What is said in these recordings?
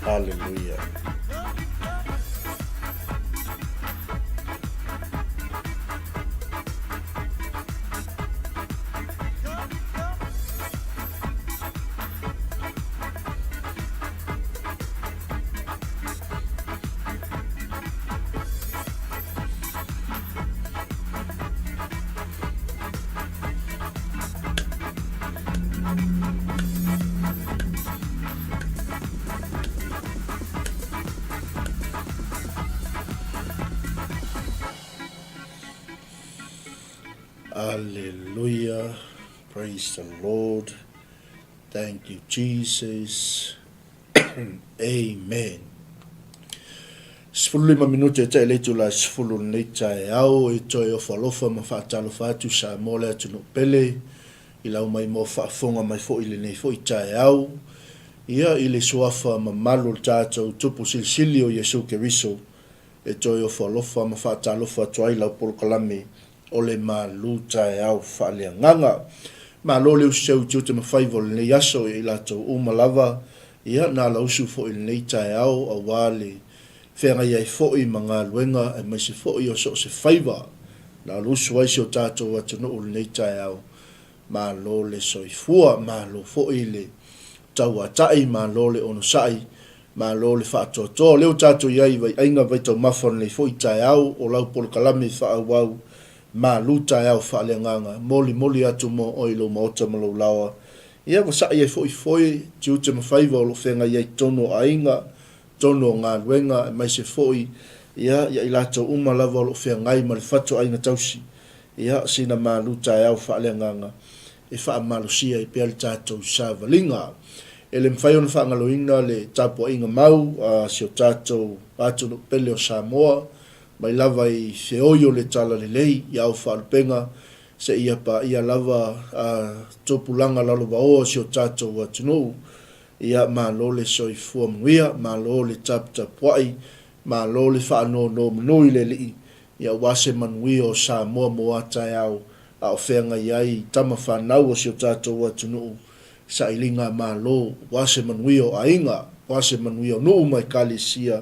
Hallelujah. Alleluia. Praise the Lord. Thank you, Jesus. Amen. 15 minute e taʻi le itula 10 lenei taeao e toe ofo alofa ma faatalofa atu Samoa le atunuu pele i lau mai mo faafofoga mai foi lenei foi taeao ia i le suafa mamalu o le tatou Tupu Silisili o Iesu Keriso e toe ofo alofa ma faatalofa atu ai lau polokalame o le malu taeao faaleagaga. Malo le usu seu i tiute ma faiva o lenei aso ia i latou uma lava, ia na ala usu foi i lenei taeao aua le feagai ai foi ma galuega aemaise foi o so o se faiva na ala usu ai si o tatou atunuu i lenei taeao. Malo le soifua, malo foi le tauatai, malo le onosai, Malo le faatoatoa. O lea ua tatou i ai i vaiaiga vaitaumafa o lenei foi taeao, o lau polokalame faaauau malu taeao faaleagaga, molimoli atu mo oe i lou maota ma lou laoa, Ia, ua sa'i ai foi foe, tiute ma faiva o lo o feagai ai i totonu o aiga, totonu o galuega, aemaise foi, ia, ia i latou uma lava o lo o feagai ma le fatuaiga tausi. Ia, sina malu taeao faaleagaga e faamalosia ai pea le tatou savaliga. E le mafai ona faagaloina le tapuaiga mau a si o tatou atunuu pele o Samoa, mai lava i feoi o le Talalelei i ao faalupega seia paia lava a tupulaga lalovaoa o si o tatou atunuu. Ia malo le soifua manuia, malo le taputapuai, malo le faanonomanu i le Alii, ia aua se manuia o Samoa mo a taeao a o feagai ai tama fanau o si o tatou atunuu, sailiga malo, aua se manuia o aiga, aua se manuia o nuu ma ekalesia,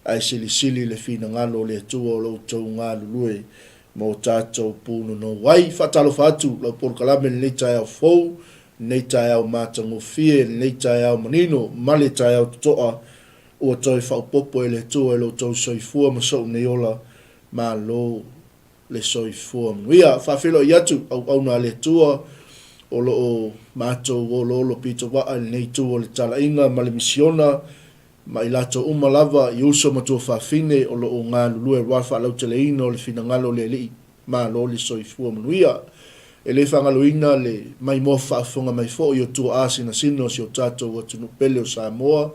ae silisili le finagalo o le Atua o lo outou galulue mo tatou punonou ai. Faatalofa atu lau polokalame i lenei taeao fou, lenei taeao matagofie, lenei taeao manino ma le taeao totoa ua toe faaopoopo e le Atua i lo outou soifua ma sou nei ola. Malo le soifua manuia. Faafeiloai atu auauna a le Atua o lo o matou oloolo pitovaa i lenei itu o le talaiga ma le misiona ma i latou uma lava i uso ma tuafafine o lo o galulue aua le faalauteleina o le finagalo o le Alii. Malo le soifua manuia. E le faagaloina le maimoa faafofoga mai foi o tuaa sinasina o si o tatou atunuu pele o Samoa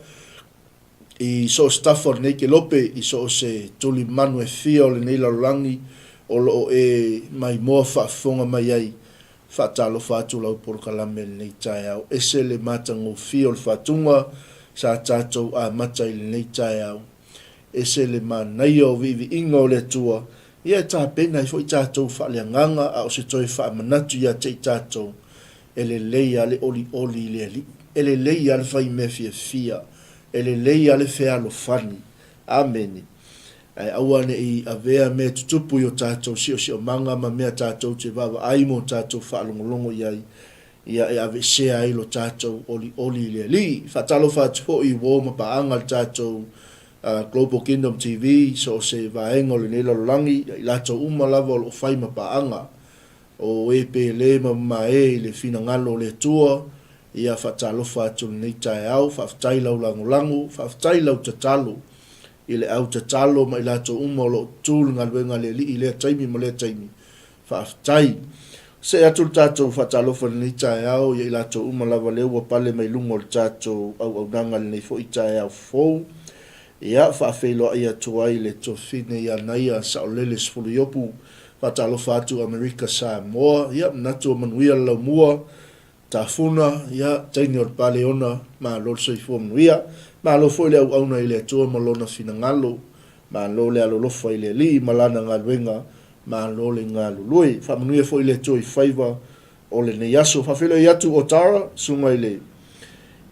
i so o se tafa o lenei kelope, i so o se tulimanu e fia o lenei lalolagi o lo o e maimoa faafofoga mai ai. Faatalofa atu lau polokalame i lenei taeao. Ese le matagofie o le faatuga sa tatou amata i lenei taeao. Ese le manaia o viiviiga o le Atua, ia e tapena ai foi tatou faaleagaga a o se toe faamanatu ia te i tatou, e lelei a le olioli i le Alii, e lelei a le fai mea fiafia, e lelei a le fealofani. Amene. Ae aua ne i avea mea tutupu i o tatou siosiomaga ma mea tatou te vaavaai ma o tatou faalogologo i ai, ia e aveesea ai lo tatou olioli i le Alii. Faatalofa atu foi i uo ma paaga a le tatou Global Kingdom TV i so o se vaega o lenei lalolagi, ia i latou uma lava o lo o fai ma paaga o e pele ma mamae i le finagalo o le Atua, ia faatalofa atu i lenei taeao. Faafetai lau lagolago, faafetai lau tatalo i le au tatalo ma i latou uma o lo o tu le galuega a le Alii i lea taimi ma lea taimi. Faafetai. See atu le tatou faatalofa i lenei taeao ia i latou uma lava lea ua pale mai luga o le tatou auaunaga i lenei foi taeao fou. Ia, faafeiloai atu ai le Tuafafine ia Naia Saolele Sefuluiopu. Faatalofa atu Amerika Samoa. Ia, manatu o manuia le laumua. Tafuna, ia, teine o le Paleona, malo le soifua manuia. Malo foi le auauna i le Atua ma Lona finagalo. Malo le alolofa i le Alii ma Lana galuega, malo le galulue. Faamanuia foi le Atua i faiva o lenei aso. Faafeiloai atu o Tara, susuga i le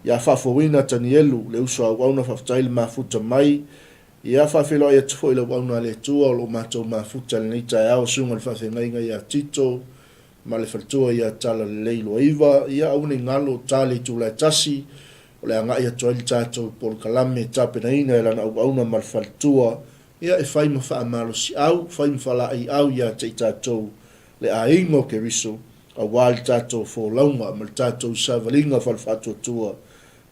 ia Faafouina Tanielu, le uso a auauna, faafetai le mafuta mai. Ia, faafeiloai atu foi i le auauna a le Atua o lo o matou mafuta i lenei taeao, susuga i le faafeagaiga ia Tito, ma le faletua ia Talalelei Luaiva, ia aua ne i galo, ta le itula e tasi, o le agai atu ai le tatou polokalame e tapenaina e lana auauna ma le faletua, ia e fai ma faamalosiau, fai ma falaaiau ia te i tatou le aiga o Keriso, aua le tatou folauga ma le tatou savaliga falefaatuatua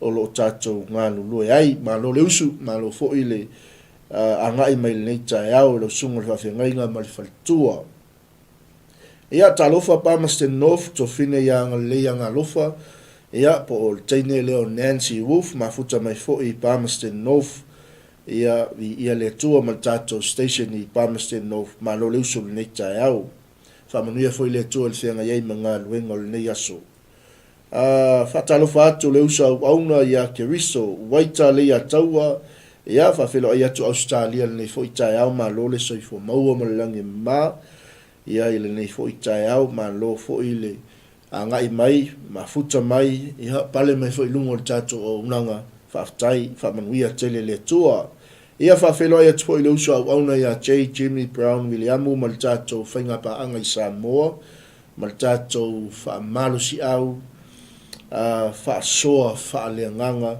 o lo o tatou galulue ai. Malo le usu, malo foi le agai mai i lenei taeao i lau susuga i le faafeagaiga ma le faletua. Ia, talofa Palmerston North, tofine ia Agalelei Agalofa, ia, po o le teine lea o Nancy Wolfe, mafuta mai foi i Palmerston North, ia, viia le Atua ma le tatou station i Palmerston North, malo le usu i lenei taeao. Faamanuia foi le Atua i le feagai ai ma galuega o lenei aso. A, faatalofa atu le uso auauna ia Keriso, Uaita Leiataua, ia, faafeiloai atu Ausetalia i lenei foi taeao, malo le soifua maua ma le lagi e mama, ia, i lenei foi taeao, malo foi le agai mai, mafuta mai, ia, pale mai foi i luga o le tatou auaunaga, faafetai, faamanuia tele le Atua. Ia, faafeiloai atu foi le uso auauna ia J. Jimmy Brown Wiliamu ma le tatou faigapaaga i Samoa, ma le tatou faamalosiau faasoa faaleagaga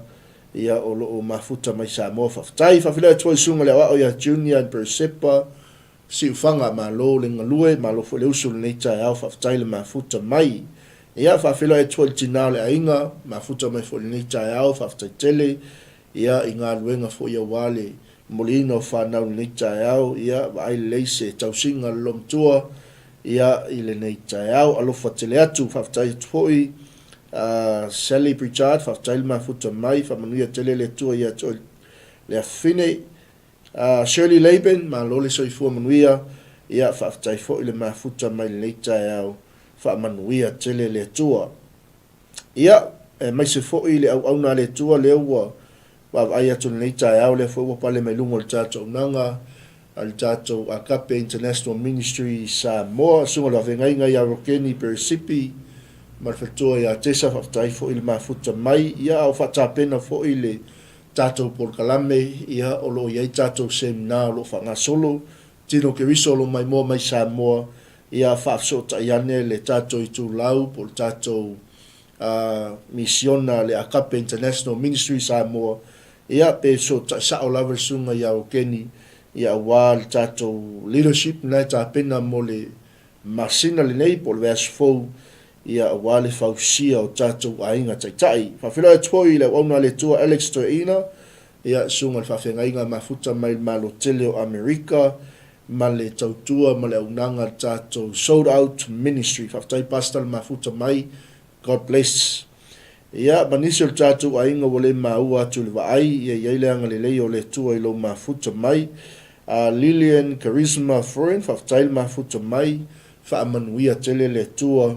ia o lo o mafuta mai Samoa. Faafetai. Faafeiloai atu foi i Susuga i le Aoao ia Junior and Peresepa Siufaga, malo le galue, malo foi le usu i lenei taeao, faafetai le mafuta mai. Ia, faafeiloai atu foi i le tina o le aiga, mafuta mai foi i lenei taeao, faafetai tele, ia, i galuega foi aua le momoliina o fanau i lenei taeao, ia, vaai lelei se tausiga a le loomatua, ia, i lenei taeao. Alofa tele atu. Faafetai atu foi, Sally Pritchard, faafetai le mafuta mai, faamanuia tele le Atua ia te oe le afafine. Shirley Laban, malo le soifua manuia, ia, faafetai foi le mafuta mai lenei taeao, faamanuia tele le Atua. Ia, aemaise foi le auauna a le Atua lea ua vaavaai atu i lenei taeao, lea foi ua pale mai luga o le tatou auaunaga a le tatou Agape International Ministry Samoa, Susuga i le Faafeagaiga ia Rokeni Peresipi ma le faletua ia Tesa, faafetai foi le mafuta mai, ia a o faatapena foi le tatou polokalame, ia o lo o i ai tatou seminar o lo o faagasolo, Tino Keriso o lo o maimoa mai Samoa, ia faafesootai ane le tatou itulau po o le tatou misiona a le Agape International Ministry Samoa, ia pe fesootai sao lava le susuga ia Okeni, ia aua le tatou leadership lena e tapena mo le masina lenei po o le vaiaso fou, ia aua le fausia o tatou aiga taitai. Faafeiloai atu foi i le auauna a le Atua Alex Toeaina, ia susuga i le faafeagaiga mafuta mai le Malo tele o Amerika, ma le tautua ma le auaunaga a le tatou Sold Out Ministry. Faafetai Pastor le mafuta mai. God bless. Ia, ma nisi o le tatou aiga ua le maua atu i le vaai, ia i ai le agalelei o le Atua i lou mafuta mai. Lillian Charisma Freund, faafetai le mafuta mai. Faamanuia tele le Atua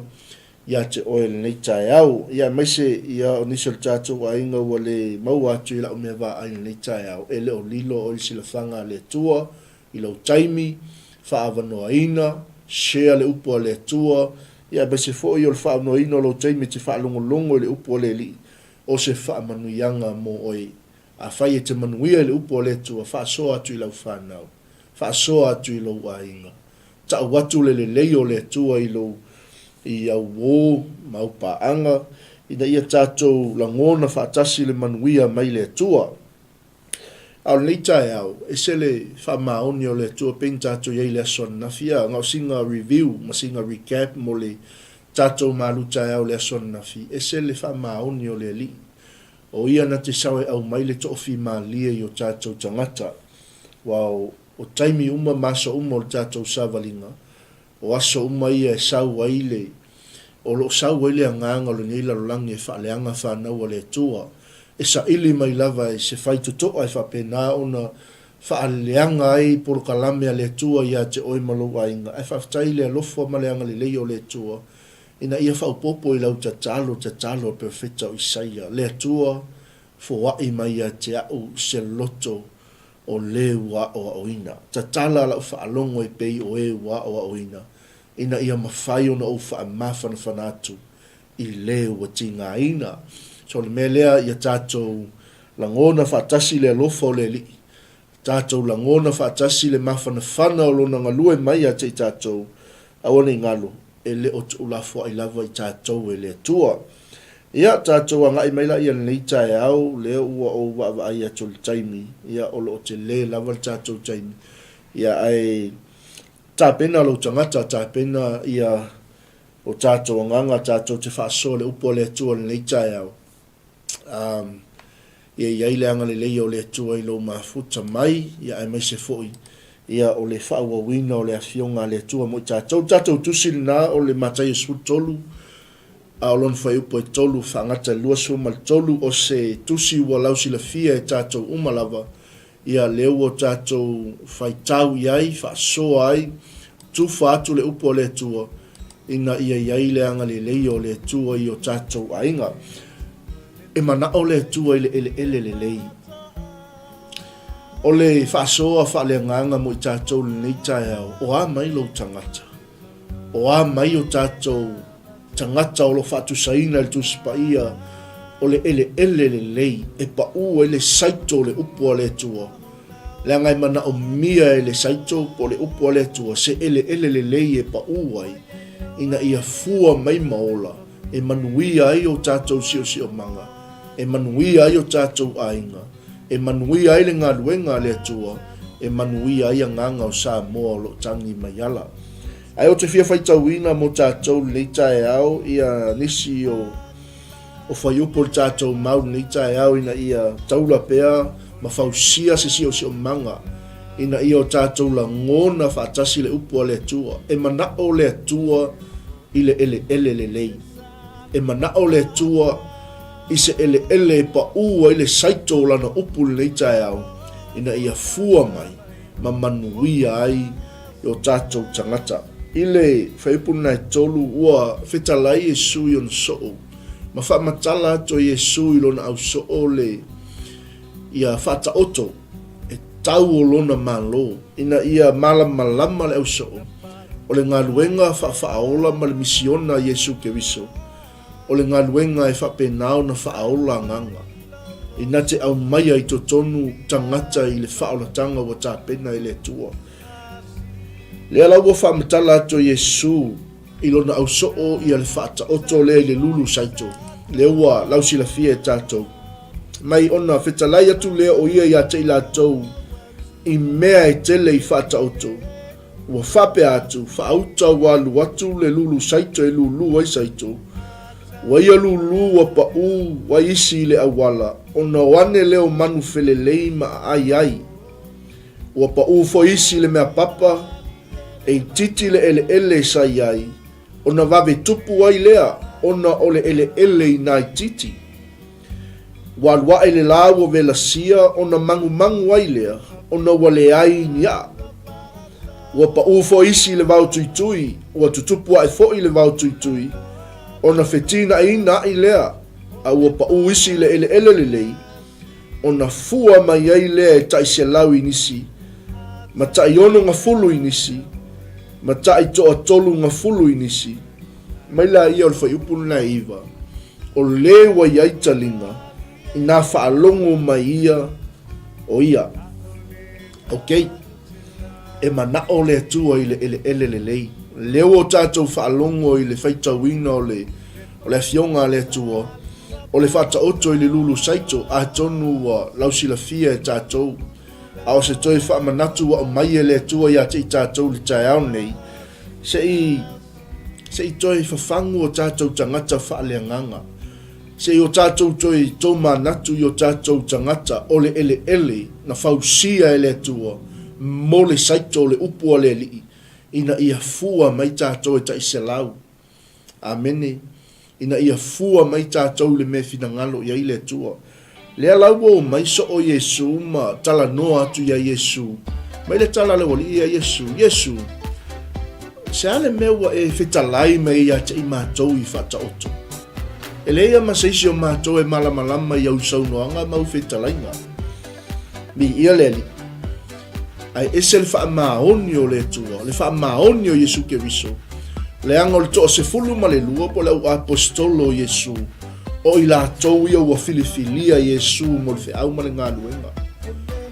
ia te oe i lenei taeao. Ia, aemaise ia o nisi o le tatou aiga ua le maua atu i lau mea vaai i lenei taeao, e le o lilo oe i le silafaga a le Atua i lou taimi, faaavanoaina, share le upu a le Atua, ia aemaise foi o le faaavanoaina o lou taimi e te faalogologo i le upu a le Alii, o se faamanuiaga mo oe. Afai e te manuia i le upu a le Atua, faasoa atu i lau fanau, faasoa atu i lou aiga. Tau atu le lelei o le Atua i lou i au uō ma au paaga, ina ia tatou lagona faatasi le manuia mai le Atua. A o lenei taeao, ese le faamaoni o le Atua pei na tatou i ai i le aso ananafi. Ia, na o sina review ma sina recap mo le tatou malu taeao i le aso ananafi, ese le faamaoni o le Alii. O Ia na te sao e aumai le toafimalie i o tatou tagata. Aua o taimi uma ma aso uma o le tatou savaliga, O aso uma ia e sau ai le, o lo o sau ai le agaga o lenei lalolagi e faaleaga fanau a le Atua, e saili mai lava e se faitotoa e faapena ona faaleaga ai polokalame a le Atua ia te oe ma lou aiga. Ae faafetai i le alofa ma le agalelei o le Atua ina ia faaopoopo i lau tatalo, tatalo a le Perofeta o Isaia, Le Atua, foai mai ia te au se loto o le ua aoaoina. Tatala lau faalogo e pei o e ua aoaoina, ina ia mafai ona ou faamafanafana atu i le ua tigaina. So o le mea lea, ia tatou lagona faatasi le alofa o le Alii, tatou lagona faatasi le mafanafana o Lona galue mai ia te i tatou, aua ne i galo, e le o tuulafoai lava i tatou e le Atua. Ia, tatou agai mai laia i lenei taeao, lea ua ou vaavaai atu i le taimi, ia, o lo o tele lava le tatou taimi, ia, ae tapena lou tagata, tapena ia o tatou agaga, tatou te faasoa le upu a le Atua i lenei taeao. Um, ia i ai le agalelei o le Atua i lou mafuta mai, ia aemaise foi ia o le faaauauina o le Afioga a le Atua mo i tatou. Le tatou tusi lena o le Mataio 13, a o lona fuaiupu e 3 faagata i le 23, o se tusi ua lausilafia e tatou uma lava, Ia, lea ua tatou faitau i ai, faasoa ai, tufa atu le upu a le Atua, ina ia i ai le agalelei o le Atua i o tatou aiga. E manao le Atua i le eleele lelei. O le faasoa faaleagaga mo i tatou i lenei taeao, o a mai lou tagata? O a mai o tatou tagata o lo o faatusaina i le Tusi Paia o le eleele lelei e paʻu ai le saito o le upu a le Atua, leaga e manaomia e le saito po o le upu a le Atua se eleele lelei e paʻu ai ina ia fua mai ma ola e manuia ai o tatou siosiomaga, e manuia ai o tatou aiga, e manuia ai le galuega a le Atua, e manuia ai agaga o Samoa o lo o tagi mai ala. Ae ou te fia faitauina mo tatou lenei taeao ia nisi o o fuaiupu o le tatou mau lenei taeao ina ia taula pea ma fausia se siosiomaga ina ia o tatou lagona faatasi le upu a le Atua. E manao le Atua i le eleele lelei. E manao le Atua i se eleele e paʻu ai le saito o Lana upu i lenei taeao ina ia fua mai ma manuia ai i o tatou tagata. I le fuaiupu lena e tolu, ua fetalai Iesu i ona soo, ma faamatala atu e Iesu i lona ausoo le ia faataoto e tau o lona Malo, ina ia malamalama le ausoo o le galuega faafaaola ma le misiona a Iesu Keriso, o le galuega e faapena ona faaola agaga, ina te aumaia i totonu tagata i le faaolataga ua tapena e le Atua. Lea la ua faamatala atu e Iesu i lona ausoo ia le faataoto lea i le lulu saito, lea ua lausilafia e tatou. Mai ona fetalai atu lea o ia ia te i latou i mea e tele i faataoto, ua faapea atu, Faauta ua alu atu le lulu saito e lulu ai saito, ua ia lulu ua paʻu ai isi i le auala, ona o ane lea o manu felelei ma aai ai. Ua paʻu foi isi i le mea papa, e itiiti le eleele sa i ai, ona vave tupu ai lea ona o le eleele inā itiiti. Ua alu aʻe le lā ua velasia ona magumagu ai lea ona ua leai ni aʻa. Ua paʻu foi isi i le vao tuitui, ua tutupu aʻe foi le vao tuitui, ona fetinaʻiina aʻi lea, a ua paʻu isi i le eleele lelei, ona fua mai ai lea e taʻi selau i nisi, ma taʻi ono gafulu i nisi, ma taʻi toatolu gafulu i nisi. Mai la ia o le fuaiupu lena e iva, o le ua i ai taliga, inā faalogo mai ia o ia. Ok. E manaʻo le Atua i le ʻeleʻele lelei. Lea ua o tatou faalogo i le faitauina o le, o le Afioga a le Atua, o le faataoto i le lulu saito, atonu ua lausilafia e tatou. A o se toe faamanatu ua aumai e le Atua ia te i tatou i le taeao nei, se i, se i toe fafagu o tatou tagata faaleagaga. Se i o tatou toe tomanatu i o tatou tagata o le eleele na fausia e le Atua mo le saito o le upu a le Alii, ina ia fua mai tatou e taiselau. Amene. Ina ia fua mai tatou i le mea e finagalo i ai le Atua. Lea la ua omai soo Iesu ma talanoa atu ia Iesu. Mai le tala a le aualii ia Iesu, Iesu, se a le mea ua e fetalai mai ai ia te i matou i faataoto? E leai a ma se isi o matou e malamalama i au saunoaga ma au fetalaiga. Viia le Alii. Ae ese le faamaoni o le Atua, le faamaoni o Iesu Keriso, leaga o le toasefulu ma le lua po o le au aposetolo o Iesu, o i latou ia ua filifilia Iesu mo le feau ma le galuega.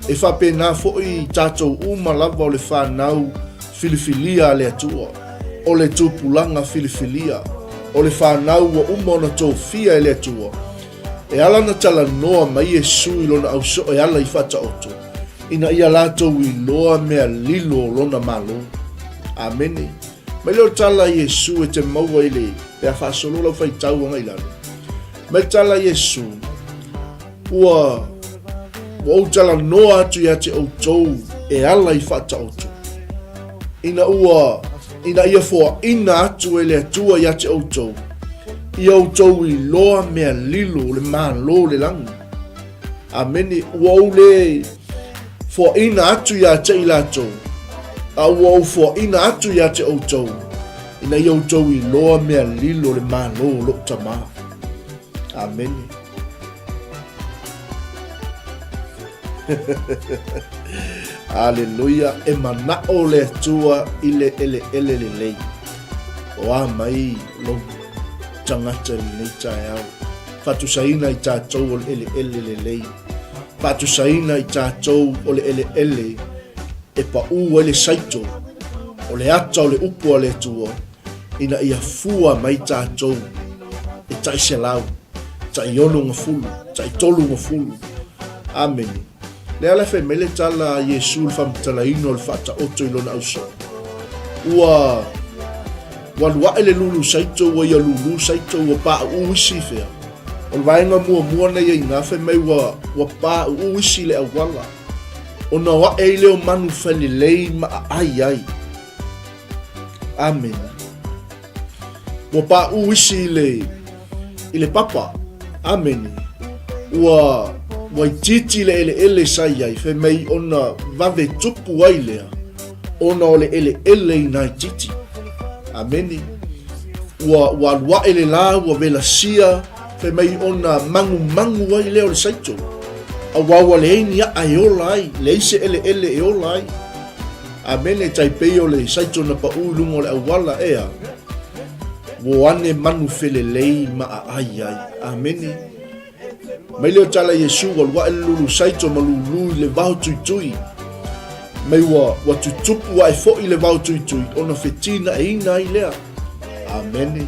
E faapena foi tatou uma lava o le fanau filifilia a le Atua, o le tupulaga filifilia, o le fanau ua uma ona tofia e le Atua, E ala ona talanoa mai Iesu i lona ausoo e ala i Faataoto, ina ia latou iloa mea lilo o lona Malo. Amene. Mai lea o le tala a Iesu e te maua i le, pe a faasolo lau faitau agai i lalo. Mai le tala a Iesu, ua, ua ou talanoa atu ia te outou e ala i Faataoto, ina ua, ina ia foaina atu e le Atua ia te outou, ia outou iloa mea lilo o le Malo o le lagi. Amene. Ua ou le foaina atu ia te i latou, a ua ou foaina atu ia te outou, ina ia outou iloa mea lilo o le Malo o lou Tama. Amene. Aleluia, e manaʻo le Atua i le ʻeleʻele lelei. O a mai lou tagata i lenei taeao. Faatusaina i tatou o le ʻeleʻele lelei. Faatusaina i tatou o le ʻeleʻele e paʻu ai le saito o le ata o le upu a le Atua ina ia fua mai tatou e tai selau, tai ono gafulu, tai tolu gafulu. Amene. Lea la e fai mai le tala a Iesu i le faamatalaina o le faataoto i lona ausoo. Ua. Ua alu aʻe le lulu saito ua ia lulu saito ua paʻuʻu isi i fea. O le vaega muamua na ia inā fai mai ua ua paʻuʻu isi le auala. Ona o aʻe ai lea o manu felelei ma ʻaʻai ai. Amene. Ua paʻu isi i le, i le papa. Amene. Ua, ua itiiti le ʻeleʻele sa i ai, fai mai ona vave tupu ai lea, ona o le ʻeleʻele i nā itiiti. Amene. Ua, ua alu aʻe le lā, ua welasia, fai mai ona magumagu ai lea o le saito. Auā ua leai ni aʻa e ola ai, leai se ʻeleʻele e ola ai. Amene, tai pei o le saito na paʻu i luga o le auala, ʻeā. Ua ane manu felelei ma ʻaʻai ai. Amene. Mai lea o tala Iesu, ua luaʻe le lulu saito ma lūlū i le vao tuitui. Mai ua, ua tutupu aʻe foʻi le vao tuitui, ona fetinaʻiina ai lea. Amene.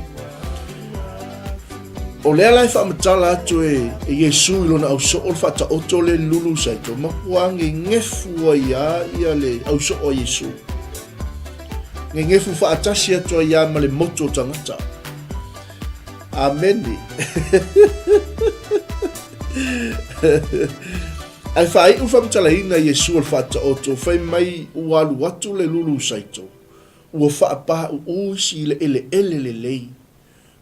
O lea la e faamatala atu e, e Iesu i lona ausoo le faataoto le lulu saito, matua gegefu ai a ia le ausoo a Iesu. Gegefu faatasi atu ai a ma le motu o tagata. Amene. Ae faaiu faamatalaina Iesu o le faataoto, fai mai ua alu atu le lulu saito, ua faapāʻuʻu isi i le ʻeleʻele lelei.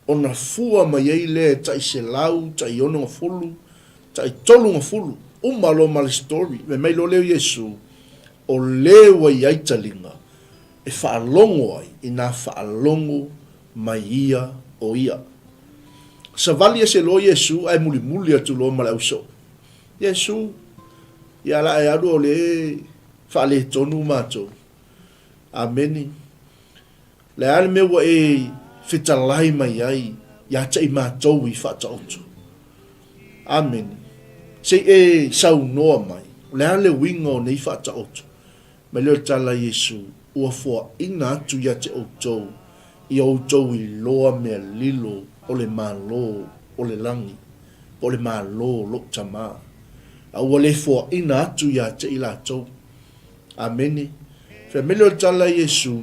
Ona fua mai ai lea e tai selau, tai onogafulu, tai tolugafulu, uma loa ma le story. Fai mai loa lea o Iesu, O le ua i ai taliga e faalogo ai inā faalogo mai ia o ia. Savali ese loa Iesu ae mulimuli atu loa ma le ausoo. Iesu, ia la e alu o le faaletonu matou. Ameni. Le a le mea ua e fetalai mai ai iā te i matou i faataoto? Amene. Se i e saunoa mai, o le a le uiga o nei faataoto? Mai lea o le tala a Iesu, Ua foaina atu ia te outou, ia outou iloa mea lilo o le Malo o le lagi, po o le Malo o lou Tama. A ua le foaina atu ia te i latou. Amene. Fai mai lea o le tala a Iesu,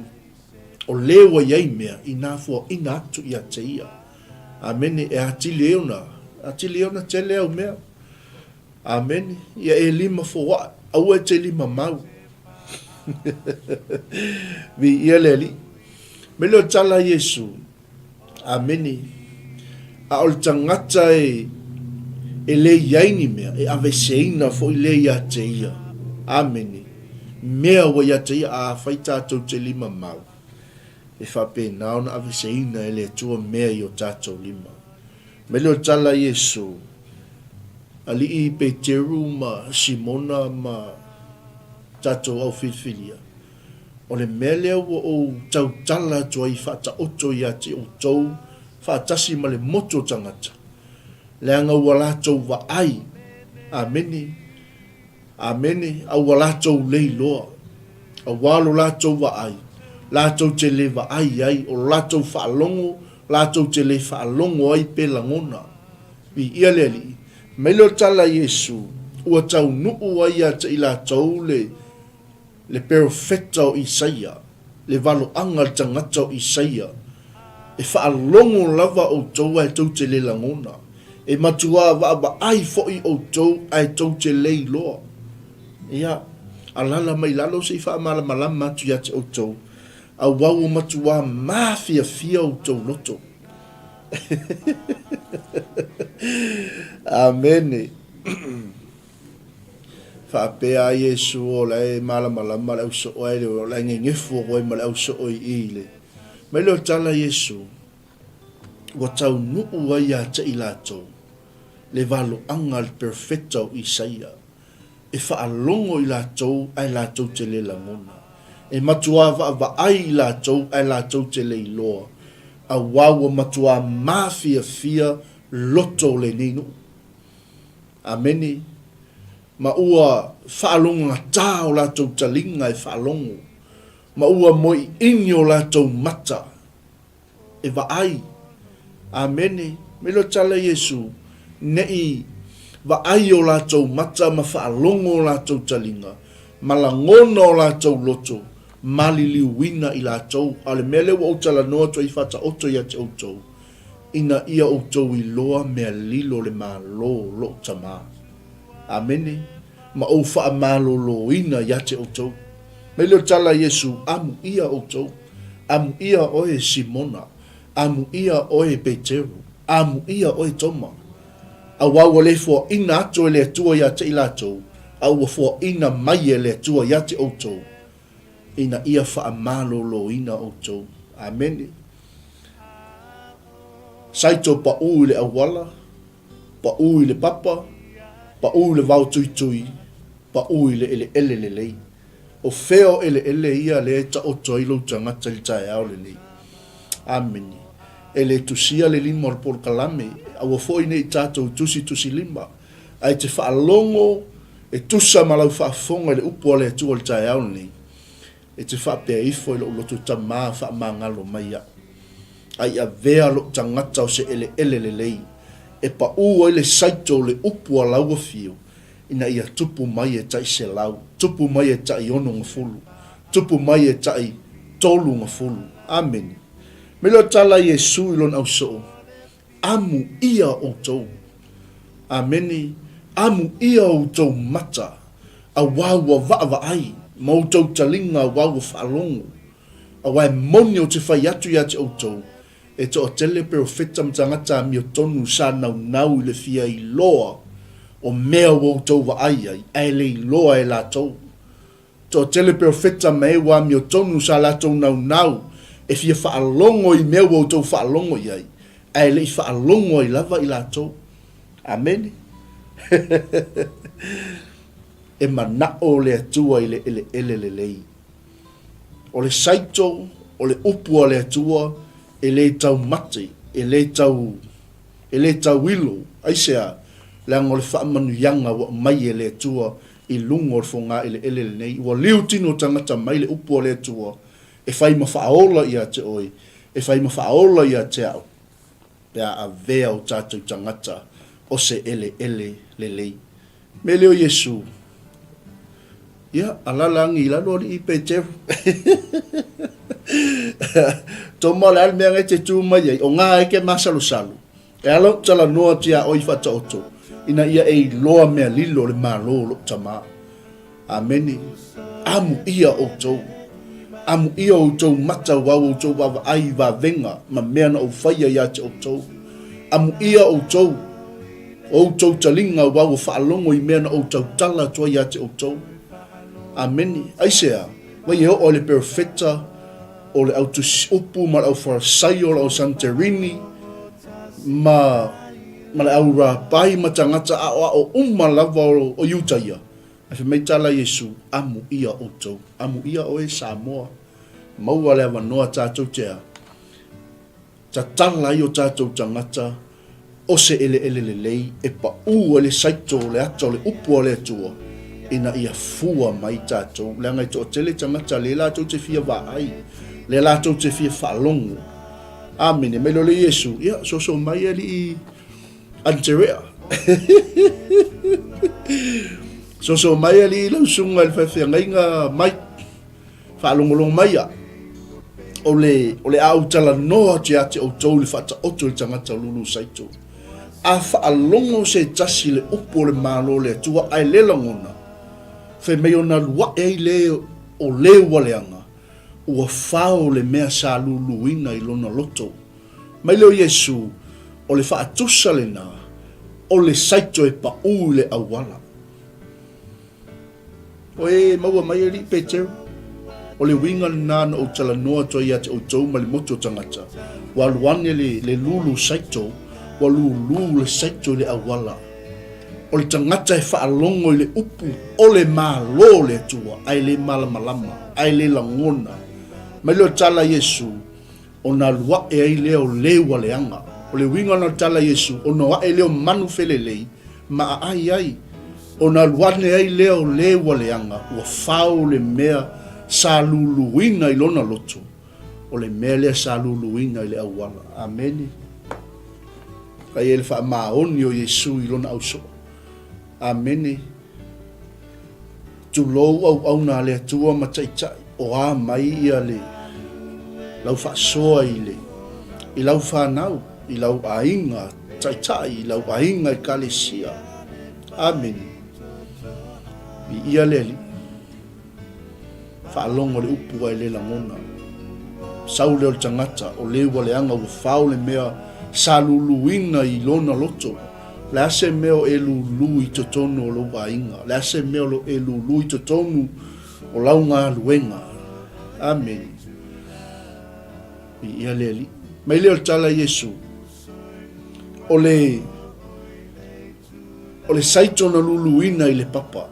O le ua i ai mea i nā fuaʻina atu ia te ia. Amene. E atili ai ona, atili ai ona tele au mea. Amene. Ia e lima foaʻe, aua e te lima mau. Viia le Alii. Mai lea o le tala a Iesu, Amene. A o le tagata e, e le i ai ni mea, e aveseina foi lea ia te ia. Amene. Mea ua ia te ia, a afai tatou te lima mau, e faapena ona aveseina e le Atua mea i o tatou lima. Mai lea o le tala a Iesu, Alii Peteru ma Simona ma tatou au filifilia, O le mea lea ua ou tautala atu ai faataoto ia te outou faatasi ma le motu o tagata, leaga ua latou vaai, amene, amene, a ua latou leiloa, aua lo latou vaai, latou te le vaai ai, o lo latou faalogo, latou te le faalogo ai pe lagona. Viia le Alii. Mai lea o le tala a Iesu, ua taunuu ai ia te i latou le Le perofeta o Isaia, le valoaga a le tagata o Isaia, E faalogo lava outou ae tou te le lagona, e matuā vaavaai foi outou ae tou te le iloa. Ia, alaala mai lalo se i faamalamalama atu ia te outou, auā ua matuā mafiafia outou loto. Amene. Faapea a Iesu, O la e malamalama le ausoo ae le o la e gegefu oe ma le ausoo i i le. Mai lea o tala Iesu, ua taunuu ai ia te i latou le valoaga a le perofeta o Isaia, e faalogo i latou ae latou te le lagona, e matuā vaavaai i latou ae latou te le iloa, auā ua matuā mafiafia loto o lenei nuu. Amene. Ma ua faalogogata o latou taliga e faalogo, ma ua moeʻiʻini o latou mata e vaai. Amene. Mai loa tala Iesu, neʻi vaai o latou mata ma faalogo o latou taliga, ma lagona o latou loto, maliliuina i latou. A o le mea lea ua ou talanoa atu ai faataoto ia te outou, ina ia outou iloa mea lilo le Malo o lou Tama. Amene. Ma ou faamaloloina ia te outou. Mai lea o le tala a Iesu, Amuia outou. Amuia oe Simona. Amuia oe Peteru. Amuia oe Toma. Auā ua le foaina atu e le Atua ia te i latou, a ua foaina mai e le Atua ia te outou, ina ia faamaloloina outou. Amene. Saito paʻū i le auala, paʻū i le papa, paʻū i le vao tuitui, paʻū i le eleele lelei. O fea o eleele ia lea e taoto ai lou tagata i le taeao lenei? Amene. E le tusia le lima o le polokalame, aua foi ne i tatou tusitusilima, ae te faalogo e tusa ma lau faafofoga i le upu a le Atua i le taeao lenei, e te faapea ifo i lou loto tama faamagalo mai iaʻu, a i avea lou tagata o se eleele lelei, e paʻū ai le saito o le upu a lau afio, ina ia tupu mai e tai selau, tupu mai e tai onogafulu, tupu mai e tai tolugafulu. Amene. Me leo tala a Iesu i lona ausoo, Amu ia outou. Amene. Amu ia outou mata, auā ua vaavaai, ma outou taliga auā ua faalogo. Auā e moni ou te fai atu ia te outou, E toatele perofeta ma tagata amiotonu sa naunau i le fia iloa o mea ua outou vaai ai, ae le iloa e latou. Toatele perofeta ma e ua amiotonu sa latou naunau e fia faalogo i mea ua outou faalogo i ai, ae le i faalogo ai lava i latou. Amene. E manao le Atua i le eleele lelei. O le saito, o le upu a le Atua, e le taumate, e le tau, e le tauilo, aisea? Leaga o le faamanuiaga ua aumai e le Atua i luga o le fogaeleele lenei. Ua liu tino tagata mai le upu a le Atua e fai ma faaola ia te oe, e fai ma faaola ia te au. pe a avea o tatou tagata o se eleele lelei. Me leo Iesu, Ia, alala agi i lalo alii Peteru. Toma o le a le mea ngai te tu mai ai, o ngā eke masalosalo, e ala ou talanoa atu iā oe i Faataoto, ina ia e iloa mea lilo le Malo o lou Tama. Amene. Amuia outou. Amuia outou mata aua outou vaavaai i vavega ma mea na ou faia ia te outou. Amuia outou, outou taliga aua ua faalogo i mea na ou tautala atu ai ia te outou. Amene. Aisea? Vai e oo ai le perofeta o le au tusi upu ma le au Farisaio o le au Santerini ma ma le au Rapai ma tagata aoao uma lava o Iutaia. Ae fai mai tala Iesu, Amuia outou, amuia oe Samoa, maua le avanoa tatou te a, tatala ai o tatou tagata o se eleele lelei e paʻū ai le saito o le ata o le upu a le Atua ina ia fua mai tatou, leaga e toatele tagata lea latou te fia vaai, lea latou te fia faalogo. Amene. Mai loa le Iesu, ia, soso mai alii Anterea. Soso mai alii lau susuga i le faifeagaiga mai. Faalogologo mai a. O le, o le a ou talanoa atu ia te outou i le faataoto i le tagata o lulu saito. A faalogo se tasi i le upu o le Malo o le Atua ae le lagona, fai mai ona alu ae ai le o le ua leaga, ua fao le mea sa luluina i lona loto. Mai lea o Iesu, o le faatusa lena o le saito e paʻū i le auala. O e maua mai alii Peteru, o le uiga lena na ou talanoa atu ai ia te outou ma le motu o tagata, ua alu ane le, le lulu saito, ua lūlū le saito i le auala. O le tagata e faalogo i le upu o le Malo o le Atua, ae le malamalama, ae le lagona. Mai lea o le tala a Iesu, Ona alu aʻe ai lea o le ua leaga. O le uiga lena o le tala a Iesu, ona o aʻe lea o manu felelei ma aai ai. Ona alu ane ai lea o le ua leaga, ua fao le mea sa luluina i lona loto, o le mea lea sa luluina i le auala. Amene. Aia i le faamaoni o Iesu i lona ausoo. Amene. Tulou auauna a le Atua ma taitai. O a mai ia le lau faasoa i le i lau fanau, i lau aiga taitai, i lau aiga ekalesia. Amene. Viia le Alii. Faalogo le upu ae le lagona. Sau lea o le tagata, o le ua leaga ua fao le mea sa luluina i lona loto. O le a se mea o e lulu i totonu o lou aiga? O le a se mea o lo e lulu i totonu o lau galuega? Amene. Viia le Alii. Mai lea o le tala a Iesu, o le, o le saito na luluina i le papa.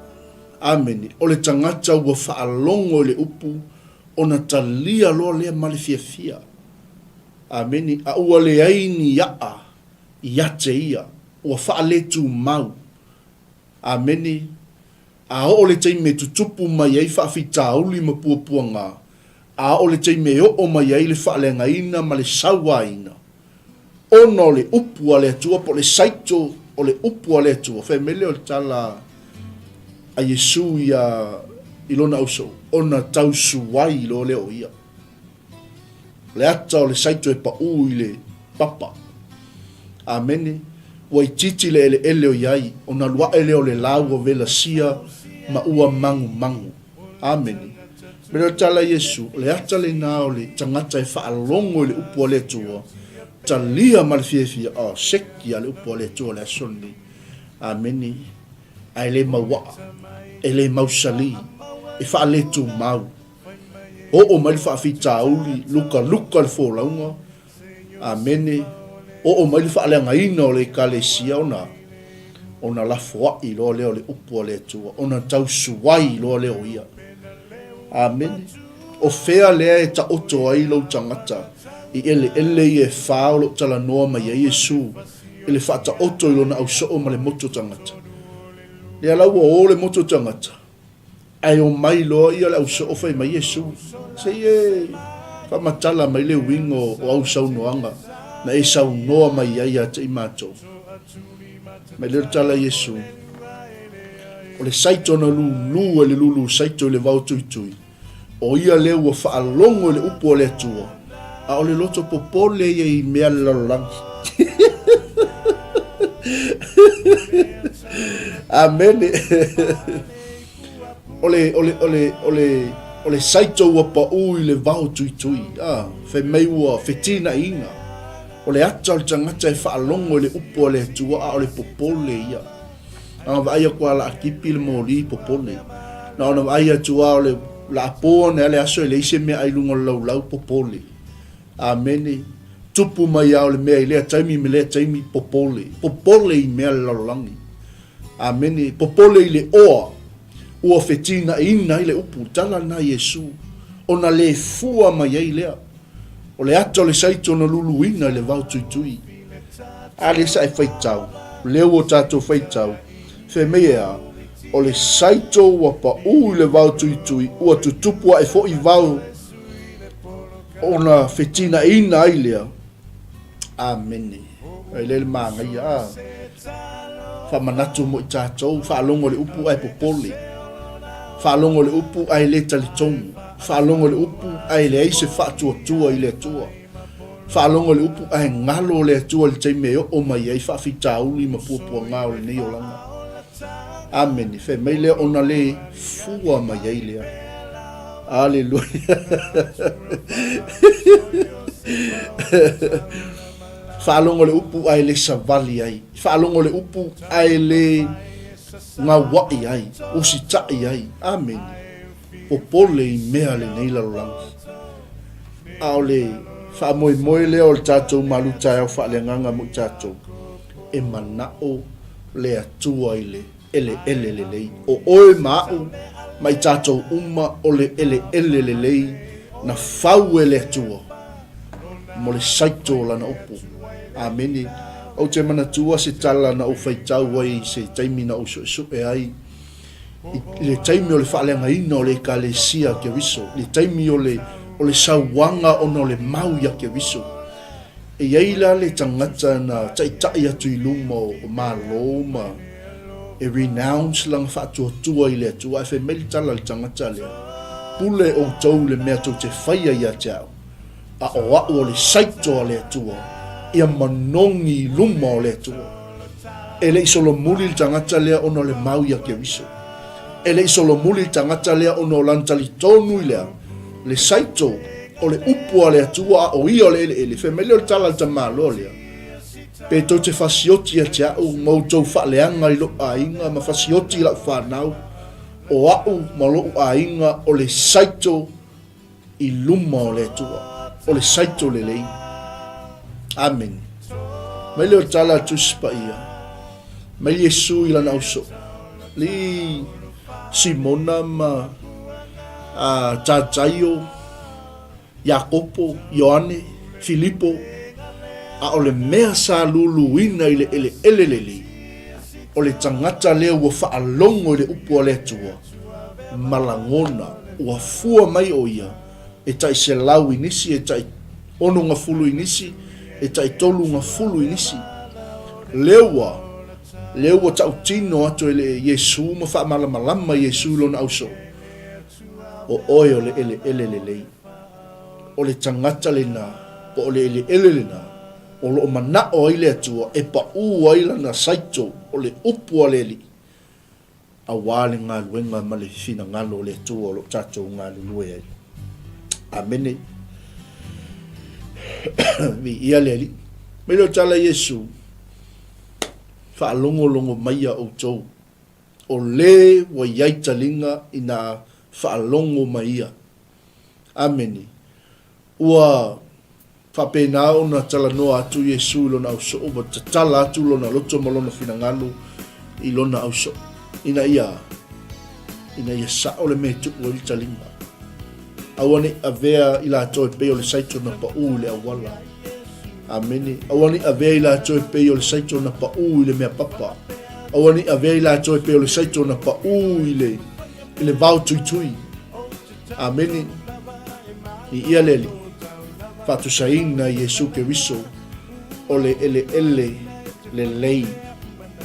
Amene. O le tagata ua faalogo i le upu, ona talia loa lea ma le fiafia. Amene. A ua leai ni aʻa ia te ia, ua faaletumau. Amene. A oo le taimi e tutupu mai ai faafitauli ma puapuaga, a oo le taimi e oo mai ai le faaleagaina ma le sauaina, ona o le upu a le Atua po o le saito o le upu a le Atua, fai mai lea o le tala a Iesu ia i lona ausoo, ona tausuai loa lea o ia. O le ata o le saito e paʻū i le papa. Amene. Ua itiiti le eleele o i ai, ona alu aʻe lea o le la ua velasia ma ua magumagu. Amene. Me lea o le tala a Iesu, o le ata lena o le tagata e faalogo i le upu a le Atua, talia ma le fiafia, oh, seki a le upu a le Atua i le aso lenei. Amene. Ae le mauaa, e le mausali, e faaletumau. Oo mai le faafitauli, lukaluka le folauga, Amene. Oo mai le faaleagaina o le Ekalesia ona, ona lafoai loa lea o le upu a le Atua, ona tausuai loa lea o ia. Amene. O fea lea e taoto ai lou tagata i eleele ia e fa o lo o talanoa mai ai Iesu i le faataoto i lona ausoo ma le moto tagata? Lea la ua o le moto tagata, Ae omai loa ia le ausoo fai mai Iesu, Se i e faamatala mai le uiga o au saunoaga na e saunoa mai ai ia te i matou. Mai lea o le tala a Iesu, O le saito na lulu e le lulu saito i le vao tuitui, o ia lea ua faalogo i le upu a le Atua, a o le loto popole ia i mea a le lalolagi. Amene. O le, o le, o le, o le, o le saito ua paʻū i le vao tuitui, a, fai mai ua fetinaʻiina. O le ata o le tagata e faalogo i le upu a le Atua, a o le popole ia. Na ona vaai atu lava laakipi le moli popole. Na ona vaai atu lava o le laapo ane lava le aso e leai se meaai i luga o le laulau popole. Amene. Tupu mai lava o le mea i lea taimi me lea taimi popole. Popole i mea le lalolagi. Amene. Popole i le oa ua fetinaʻiina ai le upu, tala lena a Iesu, ona le fua mai ai lea. O le ata o le saito na luluina i le vao tuitui. A lea sa e faitau, lea ua tatou faitau, fai mai e a, o le saito ua paʻū i le vao tuitui, ua tutupu aʻe foi vao ona fetinaʻiina ai lea. Amene. Ai lea le manaia, a. Faamanatu mo i tatou, faalogo le upu ae popole. Faalogo le upu ae le talitonu. Faalogo le upu ae leai se faatuatua i le Atua. Faalogo le upu ae galo le Atua i le taimi e oo mai ai faafitauli ma puapuaga o lenei olaga. Amene. Fai mai lea ona le fua mai ai lea. Aleluia. Faalogo le upu ae le savali ai. Faalogo le upu ae le gauaʻi ai, usitaʻi ai. Amene. Popole i mea lenei lalolagi. A o le faamoemoe lea o le tatou malu taeao faaleagaga mo i tatou, e manaʻo le Atua i le eleele lelei. O oe ma aʻu ma i tatou uma o le eleele lelei na fau e le Atua mo le saito o Lana upu. Amene. Ou te manatua se tala na ou faitau ai i se taimi na ou suesue ai i le taimi o le faaleagaina o le Ekalesia a Keriso, le taimi o le, o le sauaga ona o le mau iā Keriso. E i ai la le tagata na taitai atu i luma o Malo ma e renounce lana faatuatua i le Atua, ae fai mai le tala a le tagata lea, Pule outou i le mea tou te faia ia te au, a o a'u o le saito a le Atua, ia manogi i luma o le Atua. E le i solomuli le tagata lea ona o le mau ia Keriso. E le i solomuli le tagata lea ona o lana talitonu i le a? Le saito o le upu a le Atua a o ia o le eleele. Fai mai lea o le tala a le tamaloa lea, Pe tou te fasioti ia te a'u ma outou faaleaga i lo'u aiga ma fasioti i la'u fanau, o a'u ma lo'u aiga o le saito i luma o le Atua, o le saito lelei. Amene. Mai lea o le tala a le Tusi Paia, mai Iesu i lana ausoo, alii Simona ma a Tataio, Iakopo, Ioane, Filipo, a o le mea sa luluina i le eleele lelei, o le tagata lea ua faalogo i le upu a le Atua, ma lagona, ua fua mai o ia, e tai selau i nisi, e tai onogafulu i nisi, e tai tolugafulu i nisi. Lea ua, lea ua tautino atu e le Iesu ma faamalamalama Iesu i lona ausoo, O oe o le eleele lelei. O le tagata lena, po o le eleele lena, o lo o manao ai le Atua e paʻū ai lana saito o le upu a le Alii, aua le galuega ma le finagalo o le Atua o lo o tatou galulue ai. Amene. Viia le Alii. Mai lea o tala Iesu, faalogologo maia outou, o le ua iai taliga ina faalogo mai ia. Amene. Ua Faapena ona talanoa atu Iesu i lona ausoo, ua tatala atu lona loto ma lona finagalo i lona ausoo, ina ia, ina ia sao le mea e tuu ai le taliga. Aua ne i avea i latou e pei o le saito na paū i le auala. Amene. Aua ne i avea i latou e pei o le saito na paū i le mea papa. Aua ne i avea i latou e pei o le saito na paū i le, i le vao tuitui. Amene. I ia le Alii, faatusaina Iesu Keriso o le eleele lelei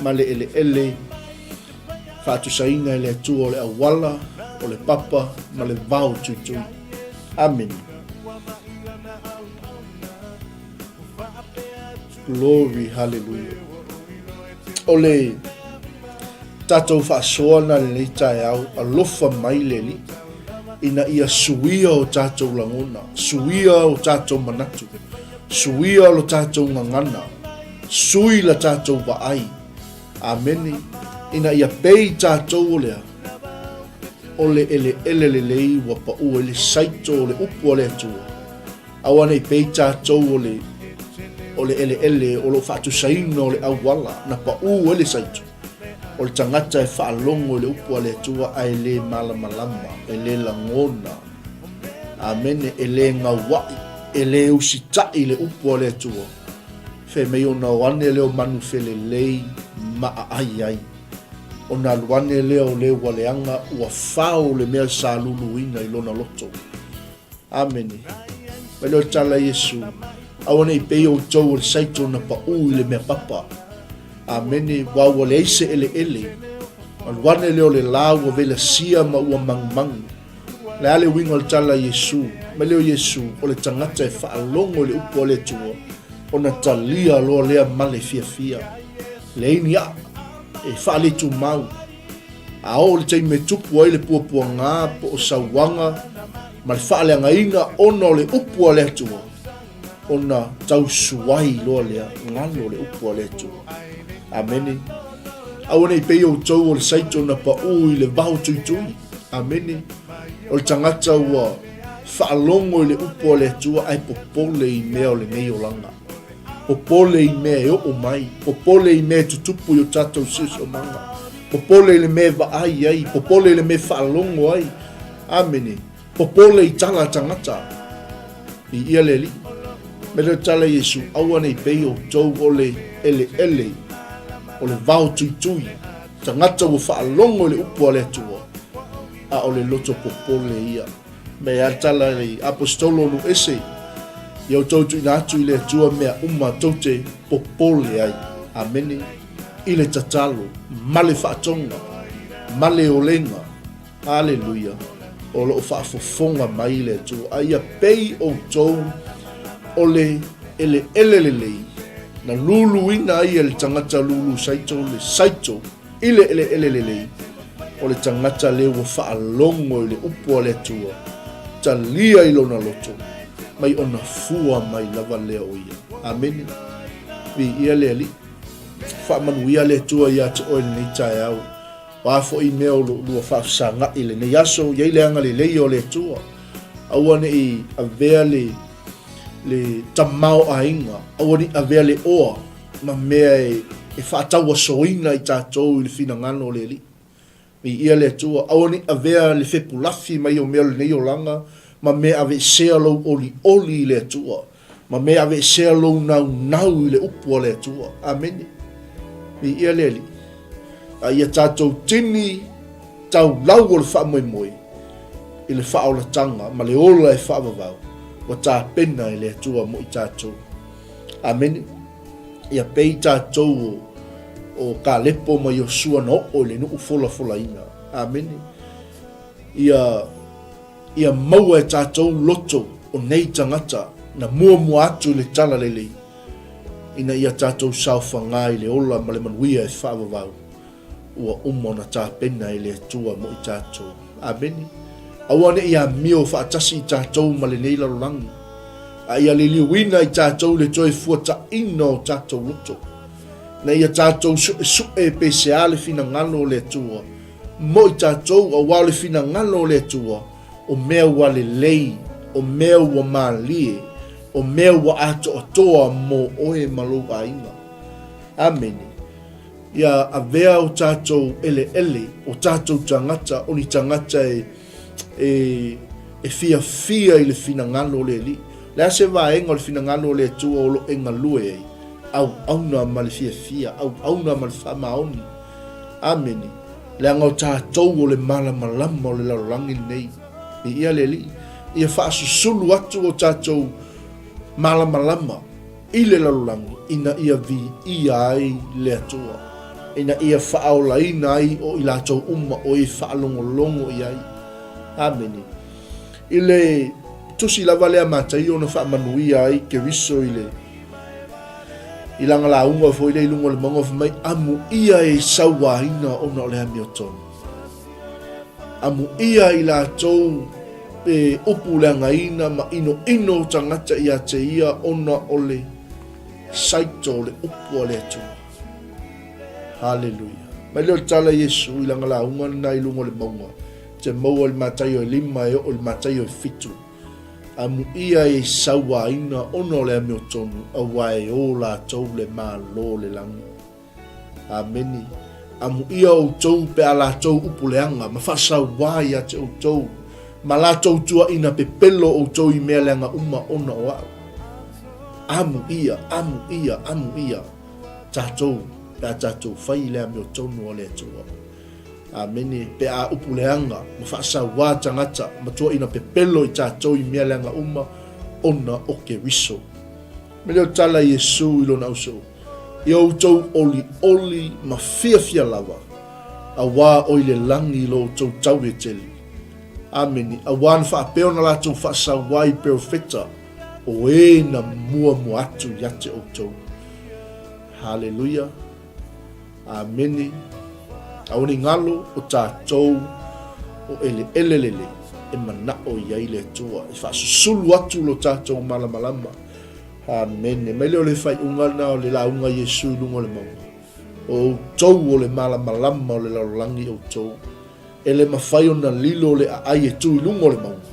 ma le eleele faatusaina e le Atua o le auala, o le papa ma le vao tuitui. Amene. Glory, hallelujah. O le tatou faasoa na lenei taeao, alofa mai le Alii, ina ia suia o tatou lagona, suia o tatou manatu, suia lo tatou gagana, sui la tatou vaai. Amene. Ina ia pei tatou o lea, o le eleele lelei ua paʻu ai le saito o le upu a le Atua. Aua ne i pei tatou o le, o le eleele o lo o faatusaina o le auala na paʻu ai le saito, o le tagata e faalogo i le upu a le Atua ae le malamalama, e le lagona, amene, e le gauaʻi, e le usitaʻi le upu a le Atua, fai mai ona o ane lea o manu felelei ma aai ai. Ona alu ane lea o le ua leaga ua fao le mea sa luluina i lona loto. Amene. Mai lea o le tala a Iesu, Aua ne i pei outou o le saito na paʻū i le mea papa. Amene, ua ua leai se eleele. Alu ane lea o le la ua velasia ma ua magumagu. Le a le uiga o le tala a Iesu? Mai lea o Iesu, o le tagata e faalogo i le upu a le Atua, ona talia loa lea ma le fiafia. Leai ni aa e faaletumau. A oo i le taimi e tupu ai le puapuaga po o sauaga ma le faaleagaina ona o le upu a le Atua, ona tausuai loa lea galo le upu a le Atua. Amene. Aua ne i pei outou o le saito na paʻū i le vao tuitui. Amene. O le tagata ua faalogo i le upu a le Atua ae popole i mea o lenei olaga. Popole i mea e oo mai, popole i mea e tutupu i o tatou siosiomaga, popole i le mea e vaai ai, popole i le mea e faalogo ai. Amene. Popole i tala a tagata. Viia le Alii. Me le tala Iesu, aua ne i pei outou o le eleele, o le vao tuitui, tagata ua faalogo i le upu a le Atua, a o le loto popole ia. Me a tala i aposetolo o Luese, ia outou tuuina atu i le Atua mea uma tou te popole ai. Amene. I le tatalo, ma le faatoga, ma le olega. Aleluia. O lo o faafofoga mai le Atua, a ia pei outou o le eleele lelei na luluina ai e le tagata lulu saito le saito i le eleele lelei, o le tagata lea ua faalogo i le upu a le Atua, talia i lona loto, mai ona fua mai lava lea o ia. Amene. Viia le Alii. Faamanuia le Atua ia te oe i lenei taeao. O a foi mea o lo lua faafesagai i lenei aso, i ai le agalelei o le Atua. Aua ne i avea le, le tamaoaiga, aua ne i avea le oa ma mea e, e faatauasoina i tatou i le finagalo o le Alii. Viia le Atua, aua ne i avea le fepulafi mai o mea o lenei olaga ma mea aveesea lou olioli i le Atua, ma mea aveesea lou naunau i le upu a le Atua. Amene. Viia le Alii. A ia tatou tini taulau o le faamoemoe i le faaolataga ma le ola e faavavau ua tapena e le Atua mo i tatou. Amene. Ia pei tatou o, o Kalepo ma Iosua na oo i le nuu folafolaina. Amene. Ia, ia maua e tatou loto o nei tagata na muamua atu i le talalelei, ina ia tatou saofaga i le ola ma le manuia e faavavau ua uma ona tapena e le Atua mo i tatou. Amene. Aua ne i amio faatasi i tatou ma lenei lalolagi, a ia liliuina i tatou le toe fuataina o tatou loto, ina ia tatou suesue pe sea le finagalo o le Atua mo i tatou, aua o le finagalo o le Atua, o mea ua lelei, o mea ua malie, o mea ua atoatoa mo oe ma lou aiga. Amene. Ia avea o tatou eleele, o tatou tagata, o ni tagata e, e, e fiafia i le finagalo o le Alii. Le a se vaega o le finagalo o le Atua o lo e galue ai, auauna ma le fiafia, auauna ma le faamaoni. Amene. Leaga o tatou o le malamalama o le lalolagi lenei. Viia le Alii. Ia faasusulu atu o tatou malamalama i le lalolagi ina ia viia ai le Atua, ina ia faaolaina ai o i latou uma o e faalogologo i ai. Amene. I le tusi lava lea a Mataio na faamanuia ai Keriso i le I lana lauga foi lea i luga o le mauga fai mai, Amuia e sauaina ona o le amiotonu. Amuia i latou e upu leagaina ma inoino tagata ia te ia ona o le saito o le upu a le Atua. Haleluia. Mai lea o le tala Iesu i lana lauga lena i luga o le mauga, te maua i le Mataio e 5 e oo i le Mataio e 7. Amuia e sauaina ona o le amiotonu, aua e o latou le Malo o le lagi. Amene. Amuia outou pe a latou upu leaga, ma faasauā ia te outou, ma latou tuaina pepelo outou i mea leaga uma ona o au. Amuia, amuia, amuia tatou pe a tatou fai i le amiotonu a le Atua. Amene. Pe a upu leaga ma faasauā tagata ma tuaina pepelo i tatou i mea leaga uma ona o Keriso. Me leo tala Iesu i lona uso, Ia outou olioli ma fiafia lava, auā o i le lagi lo outou tau e tele. Amene. Auā na faapea ona latou faasauā i perofeta o e na muamua atu ia te outou. Haleluia. Amene. Aua ne i galo o tatou o eleele lelei e manao i ai le Atua e faasusulu atu lo tatou malamalama. Amene. Mai lea o le faaiuga lena o le lauga a Iesu i luga o le mauga. O outou o le malamalama o le lalolagi outou. E le mafai ona lilo le aai e tu i luga o le mauga.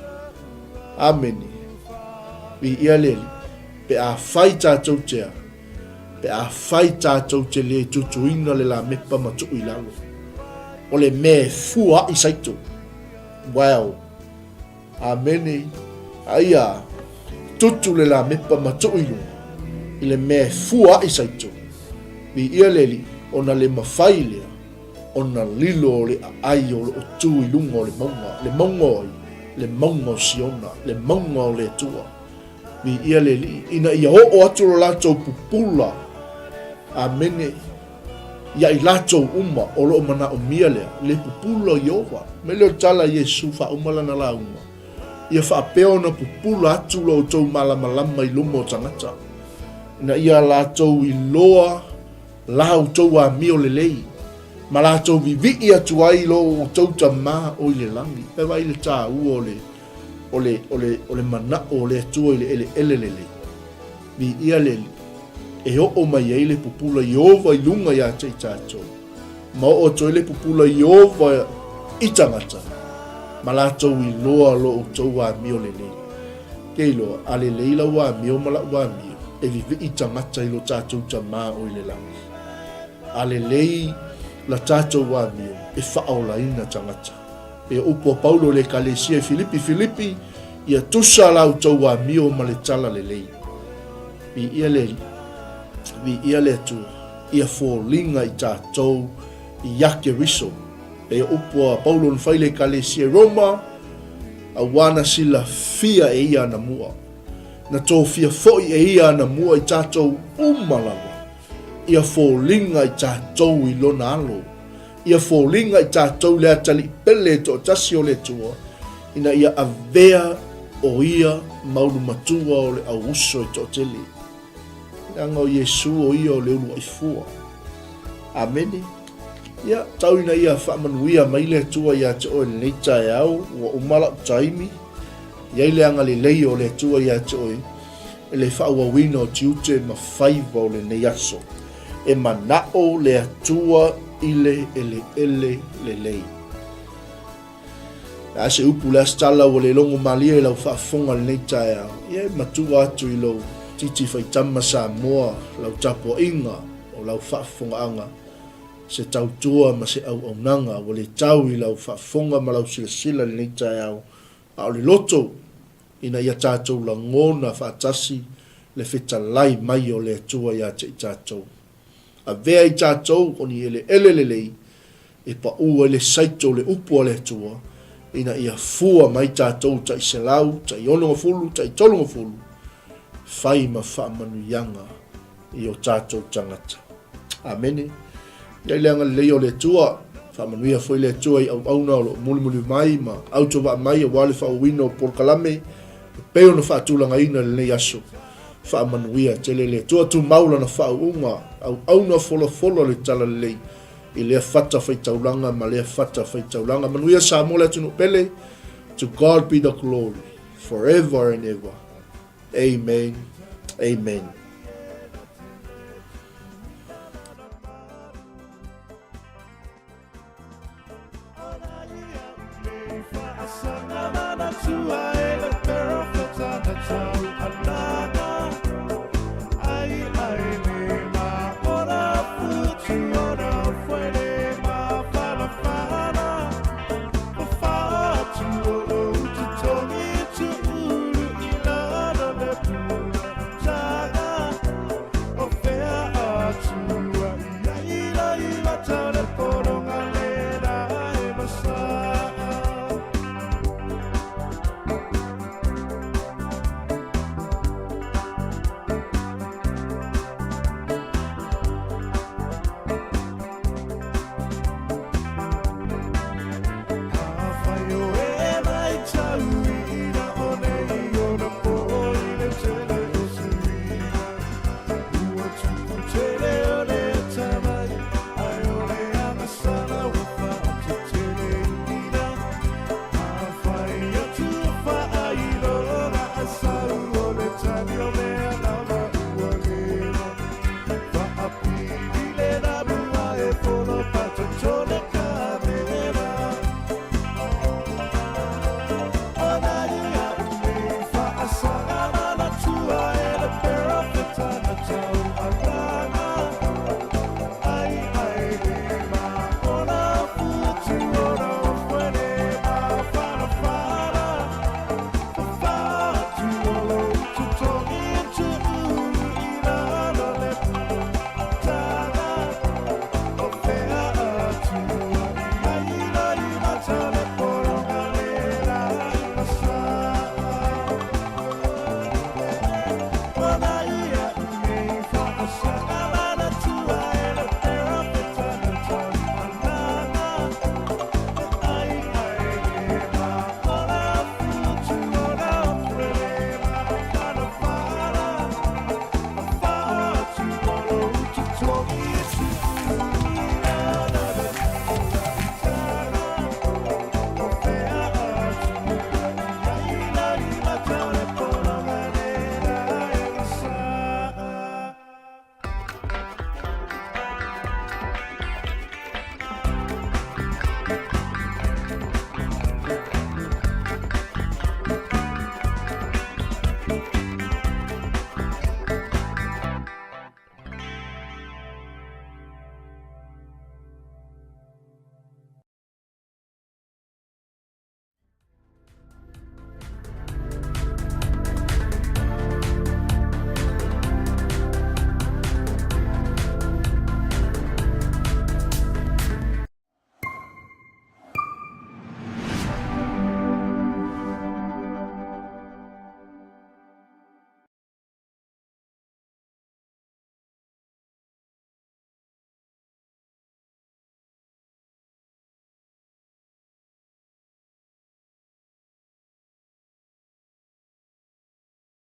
Amene. Viia le Alii. Pe afai tatou te a, Pe afai tatou te le tutuina le lamepa ma tuu i lalo, o le mea e fua ai saito. Wow. Amene. Aia, tutu le lamepa ma tuu i luga, i le mea e fua ai saito. Viia le Alii, ona le mafai lea ona lilo o le aai o loo tu i luga o le mauga, le mauga o ai? Le mauga o Siona, le mauga o le Atua. Viia le Alii, ina ia oo atu lo latou pupula. Amene. Iā i latou uma o lo o manaʻomia lea, le pupula o Ieova. Mai lea o le tala a Iesu faauma lana lauga, Ia faapea ona pupula atu lo outou malamalama i luma o tagata, ina ia latou iloa la outou amio lelei, ma latou vivii atu ai i lo outou Tama o i le lagi. E vaai le taua o le, o le, o le, o le manaʻo o le Atua i le eleele lelei. Viia le Alii, e oo mai ai le pupula Ieova i luga iā te i tātou, ma oo atu ai le pupula Ieova i tagata, ma latou iloa lo outou amio lelei. Ke iloa, a lelei lau amio ma la'u amio, e vivii tagata i lo tātou Tamā o i le lagi. A lelei la tātou amio, e faaolaina tagata. E upu a Paulo i le Ekalesia i Filipi, Filipi, ia tusa la outou amio ma le tala lelei. Viia le Alii, viia le Atua, ia foliga i tatou ia Keriso. E upu a Paulo na fai i le Ekalesia i Roma, auā na silafia e ia anamua, na tofia foi e ia anamua i tatou uma lava, ia foliga i tatou i lona alo. Ia foliga i tatou le atalii pele e toatasi o le Atua, ina ia avea o ia ma ulu matua o le au uso e toatele. Leaga o Iesu o ia o le uluai fua. Amene. Ia, tau ina ia faamanuia mai le Atua ia te oe lenei taeao, ua uma la'u taimi. I ai le agalelei o le Atua ia te oe, i le faaauauina o tiute ma faiva o lenei aso. E manaʻo le Atua i le eleele lelei. Le a se upu, le a se tala ua le logo malie i lau faafofoga i lenei taeao, ia e matua atu i lou titi faitama Samoa lau tapuaiga o lau faafofogaaga, se tautua ma se auaunaga ua le tau i lau faafofoga ma lau silasila i lenei taeao, a o le loto ina ia tatou lagona faatasi le fetalai mai o le Atua ia te i tatou. Avea i tatou o ni eleele lelei e paʻu ai le saito o le upu a le Atua ina ia fua mai tatou tai selau, tai onogafulu, tai tolugafulu, fai ma faamanuiaga i o tatou tagata. Amene. Ia i le agalelei o le Atua, faamanuia foi le Atua i auauna o lo o mulimuli mai ma autovaa mai aua le faaauauina o polokalame e pei ona faatulagaina i lenei aso. Faamanuia tele le Atua, tumau lana faauuga, auauna folafola le talalelei i lea fata faitaulaga ma lea fata faitaulaga. Manuia Samoa le atunuu pele. To God be the glory forever and ever. Amen. Amen.